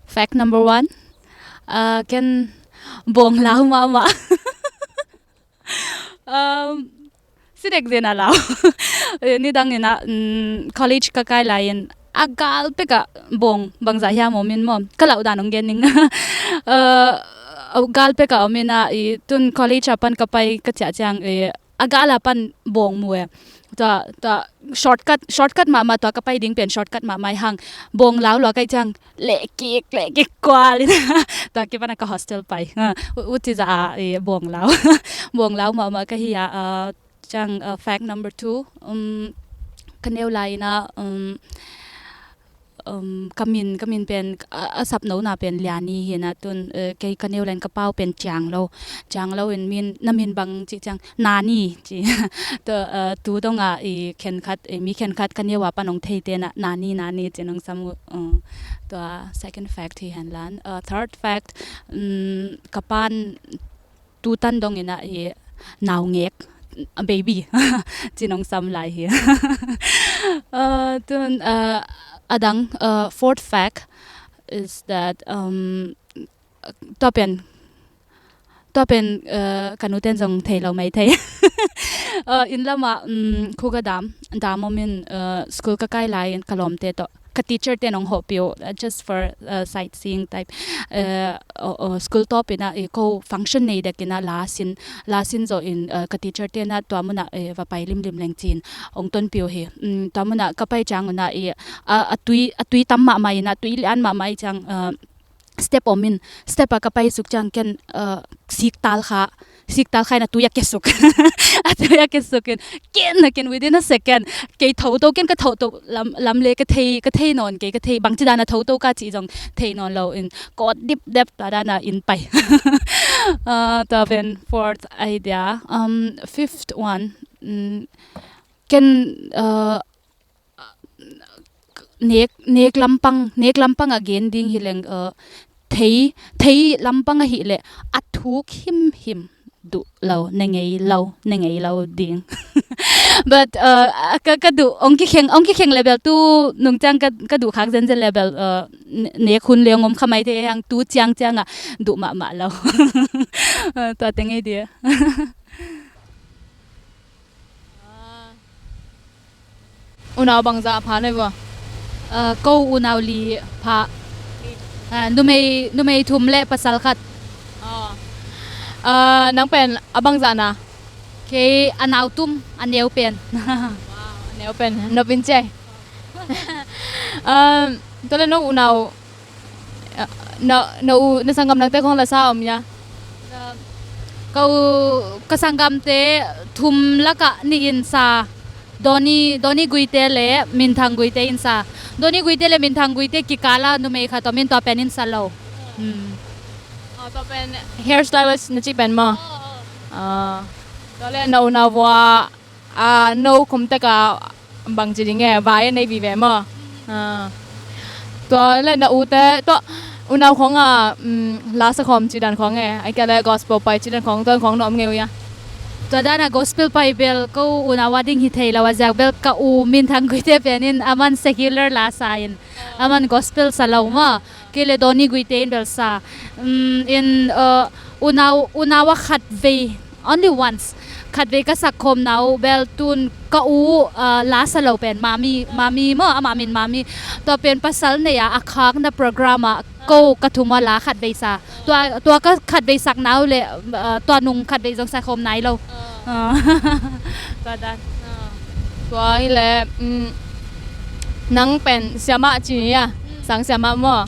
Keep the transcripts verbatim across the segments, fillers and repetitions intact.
Fact number one. Uh, ken bawng lau mahmah. Um, si dek zen a lau. Eh, nidang in ah, mm, college ka kai lai-in a gal pek ah bawng bangzah hiam om in maw, ka lauh dan hong gen ning. Uh, a gal pek ah om in ah, i tun college ah pan ka pai ka ciah ciang, eh, a gal ah pan bawng mu e. Tua, tua shortcut, shortcut mahmah, tua ka pai ding pen shortcut mahmah i hang. Bawng lau lua ka hih ciang lehkik, lehkik kual in. Tua kipan ah ka hostel pai. Ha, u, u ci zah a, eh, bawng lau. Bawng lau mahmah ka hi a, uh, ciang, uh, fact number two. Um, ka neu lai-in ah, um, um, ka min, ka min pen, a, a sap nona pen Liani hi in ah tun, eh, kei ka neu lai-in ka pau pen Ciang Lo. Ciang Lo in min, na min bang cih ciang Nani ci. Tua, eh, tu dong ah i khenkhat, eh, mi khenkhat ka neu a pan hong theite in ah Nani, Nani ci-in hong sam uh. Eh, tua second fact hi hen la. Eh, third fact, um, ka pa'n tu tan dong in ah i naungek, a baby, ci-in hong sam lai hi. Uh, tun, uh, a dang, uh, fourth fact is that, um, tua pen, tua pen, uh, ka nu ten zong thei lo mai thei. Uh, inn lam ah, um, khuka dam, dam om in, uh, school ka kai lai-in ka lawmte tawh ka teacher ten hong hawhpih uh, uh, just for, uh, sightseeing type. Uh, uh, uh, school tawp in ah, eh, ko function nei dek in ah la sin, la sin zawh in, uh, ka teacher ten ah tua mun ah, eh, va pai limlim leng ci-in hong tonpih uh hi. Mm, tua mun ah ka pai ciang un ah, eh, a, a tui, a tui tam mahmah in ah, tui lian mahmah i ciang, uh, step om in, step ah ka pai suk ciang ken, uh, sik tal kha, sik tal kha in a tui ah kia suk. A tui ah kia suk in, ken na ken within a second. Kei tho to, ken ka tho to lam, lam le ka thei, ka thei nawn kei, ka thei, bangci dan a tho to ka cih zong thei nawn lo in, kawt dipdep tua dan a inn pai. Uh, tua pen fourth idea. Um, fifth one, mm, ken, uh, nek, nek lampang, nek lampang a gen ding hi leng, uh, thei, thei lampang ahih leh a thuk himhim duh lo, ne ngei lo, ne ngei lo ding. But, uh, ka, ka duh, ong kikheng, ong kikheng level tu nung ciang ka, ka duh khak zenzen level, uh, ne-, nek hun le ong om kha mai thei hang tu ciang ciang ah duh mahmah lo. Uh, tua teng ei dia. Unau bangzah pha na hi vua? Uh, ko unau li pha. Uh, numei, numei thum le pasal khat. Oh. Uh, nang pen a bangzah na? Kei a nau tum, a neu pen. Wow, a neu pen. Nop in ciai. Um, tua le no unau Na, na u, na sanggamlakte khong la sa om ya? Ka u, ka sanggamte thum lakah nih in sa. Doni, Doni Guite le Minthang Guite in sa. Doni Guite le Minthang Guite kikala numei khat om in tua pen in sa lo. Hmm. Oh, tua pen hairstylist na cih pen maw? Oh, oh. Ah, tua le na u na vua, ah, no khum teka bangci ding e, vai a nei vive maw? Ah. Tua le na ute, tua unau khong a, mm, la sa khawm ci dan khong e, ai kia le gospel pai ci dan khong, tuan khong na om ngei u ya? Tua dan a gospel pai bel ko unau a ding hi thei lo a ziak bel ka u Minthang Guite pen in aman secular la sa in, aman gospel sa lo maw. Kei le Doni Guite in bel sa. Mm, in, uh, unau, unau a khat vei, only once. Khat vei ka sak khawm na u bel tun ka u, uh, la sa lo pen, Mami, Mami maw, a Mami, Mami. Tua pen pasal nei a, a khak na program a, ko ka thum a la khat vei sa. Tua, tua ka khat vei sak na u le, uh, tua nung khat vei zong sa khawm nai lo. Ah. Tua dan. Ah. Tua hi le, mm, nang pen siamah ci ni a, mm, sang siamah maw?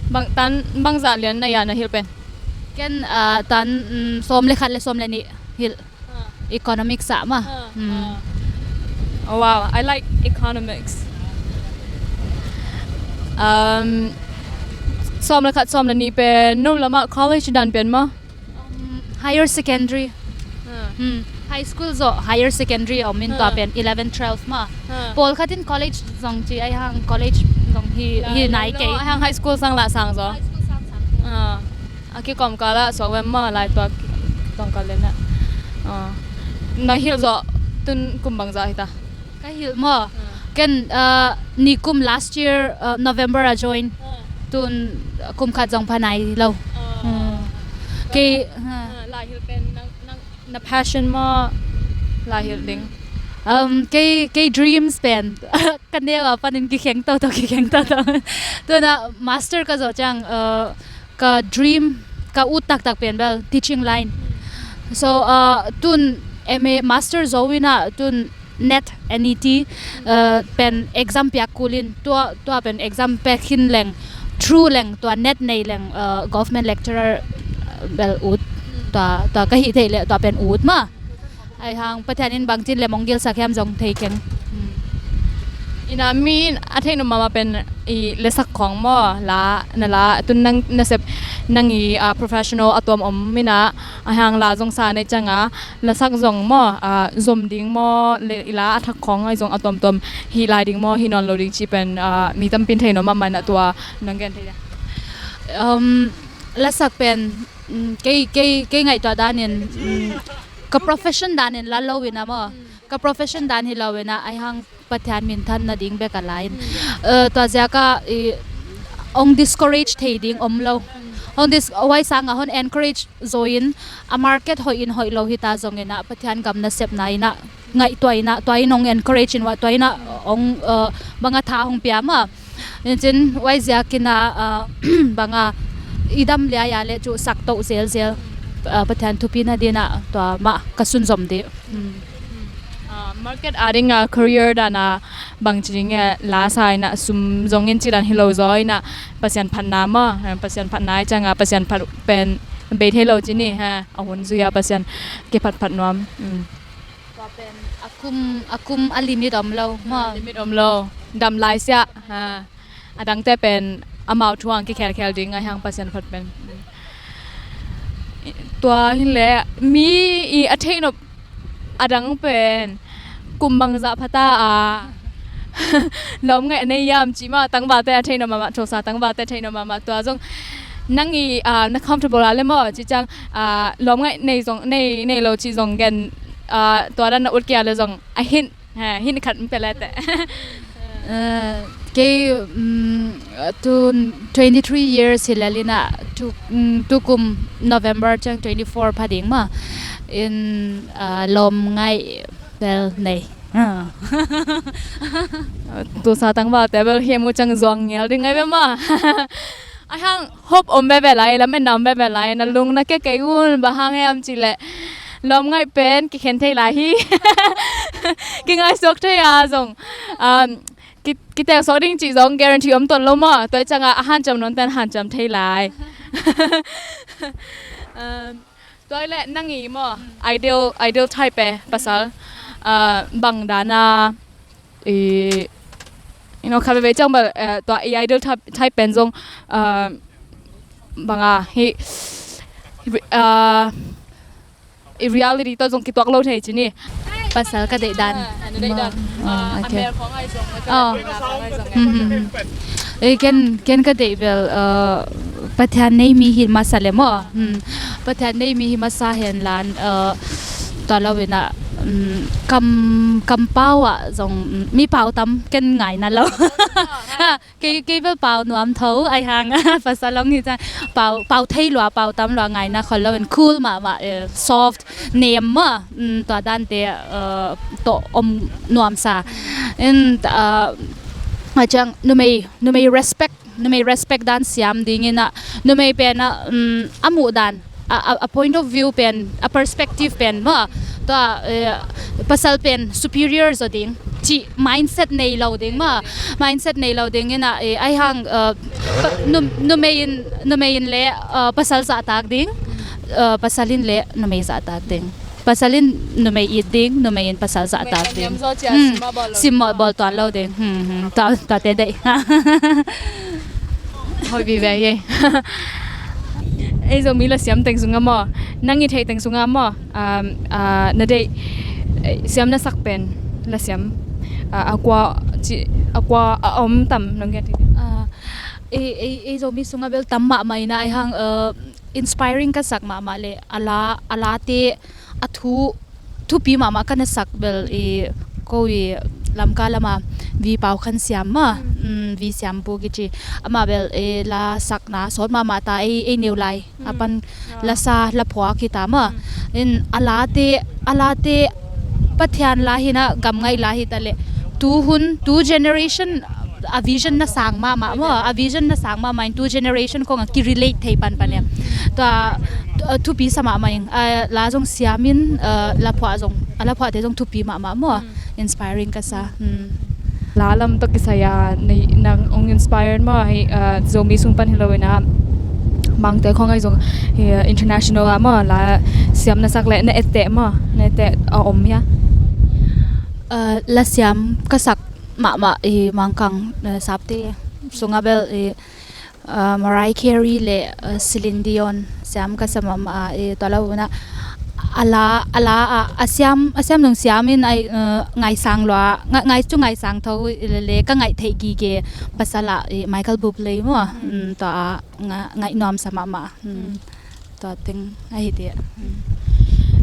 Bang tan, bangzah lian na ya na hilh pen? Ken, ah, tan, mm, sawm le khat le sawm le nih hilh. Ah. Economics ah maw? Ah, mm. Ah. Oh, wow, I like economics. Um, sawm le khat, sawm le nih pen, no lamah college dan pen maw? Um, higher secondary. Ah. Hmm. High school zawh higher secondary om in tua pen eleven, twelve maw. Ah. Pawlkhat in college zong ci ai hang college zong hi, hi nai kei. Ai hang high school sang lah sang zaw. High school sang sang. Ah. A kikawmkal ah suak vem maw lai tua kikawmkal le na. Ah. Na hilh zawh tun kum bangzah hi ta? Ka hilh maw? Ah. Ken, uh, nikum last year, uh, November a join. Ah. Tun kum khat zong pha nai lo. Hmm. Kei, ha. Ah, laihilh pen nang, nang, na passion maw, laihilh ding? Um, kei, kei dreams pen ka neu a panin kikheng toto, kikheng toto. Tuna master ka zawh ciang, uh, ka dream, ka ut taktak pen bel teaching line. So, uh, tun M A master zo in ah, tun NET, N E T, uh, pen exam piak kulin, tua, tua pen exam pek khin leng, through leng, tua NET nei leng, uh, government lecturer, uh, bel ut, tua, tua ka hih theih leh, tua pen ut mah. Ahi hang Pathian in bangcin lem hong gilsak hiam zong thei keng. Hmm. Ina mi in a theih nop mahmah pen i lasak khawng maw, la, na la, tun nang nasep, nang i, ah, professional a tuam om ina, ahi hang la zong sa neih cianga, lasak zong maw, ah, zom ding maw, le, i la a thak khawng ahi zong a tuamtuam hih lai ding maw, hih nawn lo ding cih pen, ah, mi tampi in thei nop mahmah ina, tua nong gen thei dia? Um, lasak pen, mm, kei, kei, kei ngaihtuah danin, mm, ka profession danin la lo ina maw. Ka profession dan hi lo ina, ahi hang Pathian minthan nading bek a la in. Eh, tua ziaka i, hong discourage thei ding om lo. Hong dis-, huai sanga hon encourage zo in, a market hoih in hoih lo hita zong ina, Pathian gam nasepna ina, ngaihtuah ina, tua in hong encourage in, tua ina hong, eh, banga tha hong pia mah. Nicin huai ziakin ah, ah, banga i dam liaia le cu saktoh zelzel, ah, Pathian thupi nadin ah tua mah ka sunzom dih. Hmm. Ah, market a ding a career dan a bangci ding e, la sa in ah sum zong in ci dan hi lo zaw in ah Pasian phatna maw, ah, Pasian phatna i cianga Pasian phat pen bei thei lo ci ni, ha, a hun zui a Pasian kiphatphat nuam. Hmm. Tua pen a kum, a kum a limit om lo maw? Limit om lo. Dam lai siah. Ha. A dangte pen amau thu ang kikhelkhel ding ahi hang Pasian phat pen. Tua hin le mi i a theih nop a dang pen kum bangzah phata a lawmngaih a nei hiam cih mah tangvalte a theih nop mahmah, thosa tangvalte a theih nop mahmah. Tua zong nang i, ah, na comfortable a le maw cih ciang, ah, lawmngaih nei zong, nei, nei lo cih zong gen, ah, tua dan na ut kia le zong a hint, ha, hint khat in pia le teh. Eh, kei, mm, tu twenty three years hi lel ina, tu, mm, tu kum November ciang twenty four pha ding mah. In, ah, lawmngaih bel nei. Ah. Thosa tangvalte bel hiam uh ciang zuang ngial ding ngai bia mah. Ahi hang hope om veve lai, lametna om veve lai, na lung na kia kei un, bang hang hiam cih leh lawmngaih pen kikhen thei lai hi. Kingaihsuak thei a zong, um, ki, kitengsawk ding cih zong guarantee om tuan lo maw. Tua i cianga a hanciam nawnten hanciam thei lai. Um, tua i le nang i maw, ideal, ideal type e pasal, ah, bang dan a, i, you know, khat veve ciang bel, eh, tua i ideal type, type pen zong, ah, bang a, hi, ah, i reality tawh zong kituak lo thei ci ni. Pasal ka deih dan. Ah, na deih dan. Ah, ah, okay. A mel khawng ahi zong, oh. Hmm, hmm, hmm. Eh, ken, ken ka deih bel, uh, Pathian nei mi hi masa le maw. Hmm. Pathian nei mi hi masa hen lan, uh, tua lo ina, um, kam, kampau ah zong, um, mi pau tam ken ngaina lo. Ah, ha. Kei, kei bel pau nuam tho, ahi hang, pasal hong hi ciang, pau, pau thei lua, pau tam lua ngaina khol lo in cool mahmah, eh, soft, nem mah, mm, tua dante, eh, tawh om nuamsa. In, eh, a ciang numei, numei respect, numei respect dan siam ding ina, numei pen a, mm, a muh dan, a, a, a point of view pen, a perspective pen maw, tua, eh, pasal pen superior zaw ding cih mindset nei lo ding maw, mindset nei lo ding ina, eh, ahi hang, eh, pa, nu, numei in, numei in le, eh, pasal zahtak ding, eh, pasal in le numei zahtak ding. Pasal in numei it ding, numei in pasal zahtak ding. Hmm, simmawh bawl tuan lo ding. Hmm, hmm, tua, tuate deih. Hoih vive hi. Ei Zomi lasiam teng sungah maw, nang i theih teng sungah maw, um, ah, na deih, eh, siam na sak pen lasiam, ah, a kua ci, a kua a om tam nong gen thei? Ah, ei, ei, ei Zomi sungah bel tam mahmah ina ahi hang, eh, inspiring ka sak mahmah le a la, a late a thu, thupi mahmah ka na sak bel i ko i Lamka lama Vi Pau Khan Siam maw, mm, Vi Siam Pu kici. Amah bel, eh, la sakna sawt mahmah ta, ei, ei neu lai a pan lasa la phuak hi ta maw. In a late, a late Pathian la hi na, gam ngaih la hi ta leh, tu hun, tu generation a vision na sang mahmah maw, a vision na sang mahmah in tu generation khong a ki relate thei panpan em. Tua, tua thupi sa mahmah ing. A la zong siam in, a la phuah zong, a la phuahte zong thupi mahmah maw. Inspiring ka sa. Hmm. La lam tawh kisai a nei nang ong inspire maw, hei, ah, Zomi sung pan hi lo in a, Mangte khong ai zong, hei, international a maw, la siam na sak leh na etteh maw, na etteh a om hia? Ah, la siam ka sak mahmah i Mangkang, eh, sapte sungah bel i ah, Mariah Carey le, ah, Celine Dion siam ka sa mahmah a, eh, tua lo una a la, a la, ah, a siam, a siam nung siam in ai, eh, ngaisang lua, nga-, ngai cu ngaisang tho le, le ka ngaih theih gige pasal ah, eh, Michael Bublé maw, mm, tua a nga-, ngaih nuam sa mahmah. Mm. Tua teng ahi dia.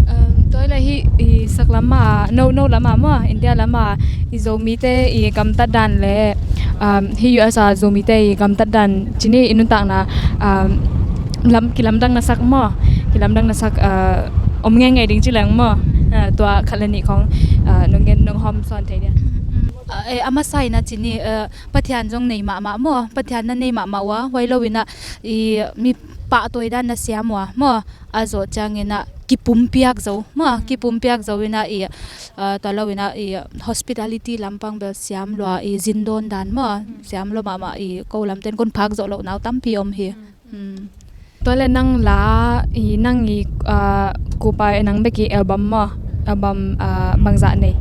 Um, tua le hi i sak lama, no, no lama maw, India lama i Zomite i gamtat dan le, um, hi U S a Zomite i gamtat dan cini i nuntakna, um, lam, kilamdang na sak maw, kilamdang na sak, uh, om ngei ngei ding ci leng maw. Uh, tua khat le nih khong, uh, nong gen, nong hawm sawn thei dia. Uh, eh, a masa in a cini, uh, Pathian zong nei mahmah maw, Pathian na nei mahmah ua, huai lo in a i mi pahtawi dan na siam ua maw, a zawh ciangin a kipumpiak zo maw, kipumpiak zo in a i, ah, tua lo in a i hospitality lampang bel siam lua, i zindawn dan maw, siam lua mahmah, i ko lamten kon phak zawh loh nau tampi om hi. Hmm. Tua le nang la i, nang i, ah, kupa i nang bek i album maw, album, ah, bangzah nei?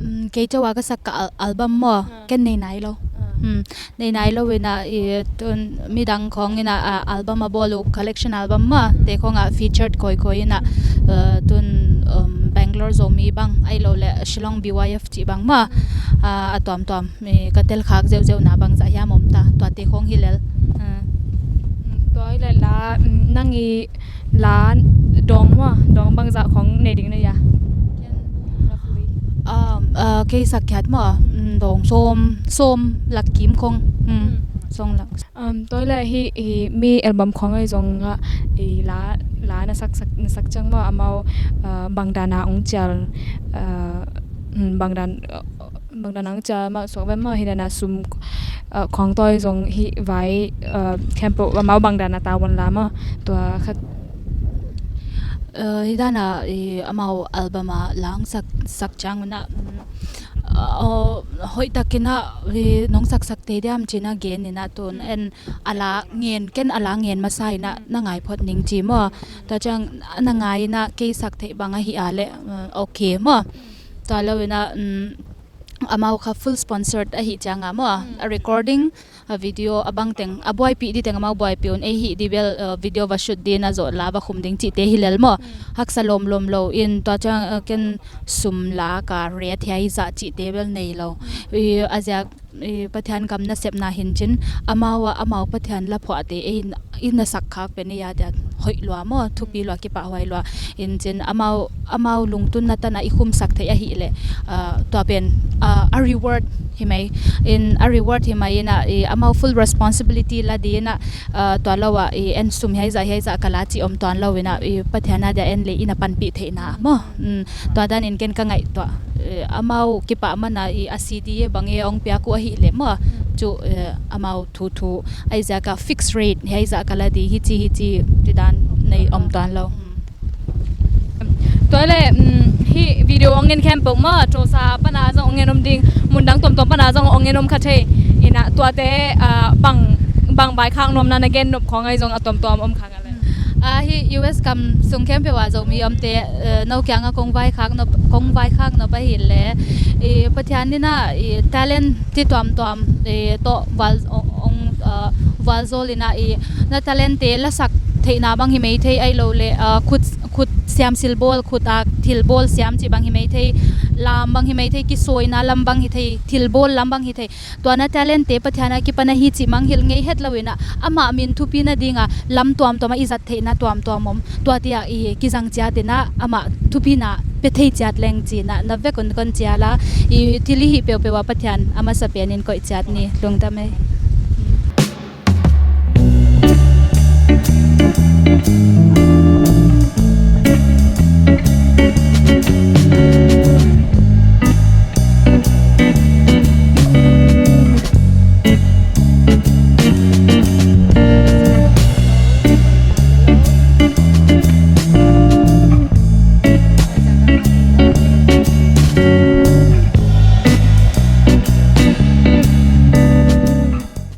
Hmm, kei cawa ka sak ka al-, album maw, ken nei nai lo. Hmm. Nei nai lo in a, i, tun midang khong in a, a, album a bawl uh, collection album maw, te khong a featured kawikawi in a, uh, tun, um, Bangalore Zomi bang, ai lo le Shillong B Y F cih bang maw, a, a tuamtuam, i, ka tel khak zeuhzeuh na bangzah hiam om ta, tuate khong hi lel. Uh. Mm, tua hi lel la, mm, nang i la dawng maw, dawng bangzah khong nei ding na hia? Um, uh, kei sak khiat maw, mm, dawng sawm, sawm lak kim khong, mm, sawm lak. Um, tua le hi, hi mi album khong ai zong a, i la, la na sak, sak, na sak ciang maw, amau, uh, bangdan a ong cial, uh, mm, bangdan, uh, bangdan a ong cial maw, suak ven maw, hi dan a sum, uh, khong tawi zong hi vai, uh, khempeuh amau bangdan a tawm la maw, tua khat. Uh, hi dan a, i, amau album a la sak, sak ciang un a, mm, uh, hoih takin a, i, nong sak sak te diam cin a gen in a tun, en a la ngen, ken a la ngen masa in a na ngai phot ning ci maw. Tua ciang na ngai in a kei sak theih bang ahi a le, uh, okay maw. Tua lo in a, mm, amau kha full sponsored ahi ciang a maw. A recording, a video a bang teng, a buaipih di teng amau buaipih un, ei hih di bel, uh, video va shoot di na zawh la va khum ding cihte hi lel maw. Haksa lawmlawm lo in tua ciang, uh, ken sum la ka rate hiai zah cihte bel nei lo. I, a ziak, i, Pathian gam nasepna hin cin, amau a, amau Pathian la phuahte ei in, i na sak khak pen i a dia hoih lua maw, thupi lua, kipahhuai lua. In cin amau, amau lungtunna tan a i khumsak theih ahi le, ah, tua pen, ah, a reward hi mai. In a reward hi mai in a, i, amau full responsibility la di in a, ah, tua lo a, i, en sum hiai zah, hiai zah ka la cih om tuan lo in a, i, Pathian a dia en le i na panpih theihna maw. Mm, tua dan in ken ka ngaih tua, eh, amau kipah man a i a C D e bang e ong piak uh ahi le maw. Cu, eh, amau thu thu, ai zah ka fixed rate, hiai zah ka la di, hici, hici, ti dan nei om tuan lo. Tua le, mm, hi video ong en khempeuh maw, Tulsa pan a zong ong en om ding, mundang tuamtuam pan a zong ong en om kha thei. In a tuate, ah, bang, bang vaikhak nuamna na gen nop khong ai zong a tuamtuam om kha ngal e. Ah, hi U S gam sung khempeuh ah Zomi omte, eh, no kiang a kong vaikhak nop, kong vaikhak nop ahi le, i, Pathian in a, i, talent ti tuamtuam, i, tawh val, ong, ong, ah, valzawl in a, i, na talent te lasak theihna bang hi mai thei ai lo le, ah, khut, khut siam silbawl, khut a thilbawl siam cih bang hi mai thei, lam bang hi mai thei, kisawina lam bang hi thei, thilbawl lam bang hi thei. Tua na talent te Pathian a kipan ahi cih mangngilh ngei het lo in a, amah min thupi nading a lam tuamtuam a i zat theihna tuamtuam om. Tua ti a i kizang ciat in a, amah thupina pia thei ciat leng ci-in ah na vek un kon cial a, i thil i hih peuhpeuh ah Pathian a masa penin koih ciat ni. Lungdam ei.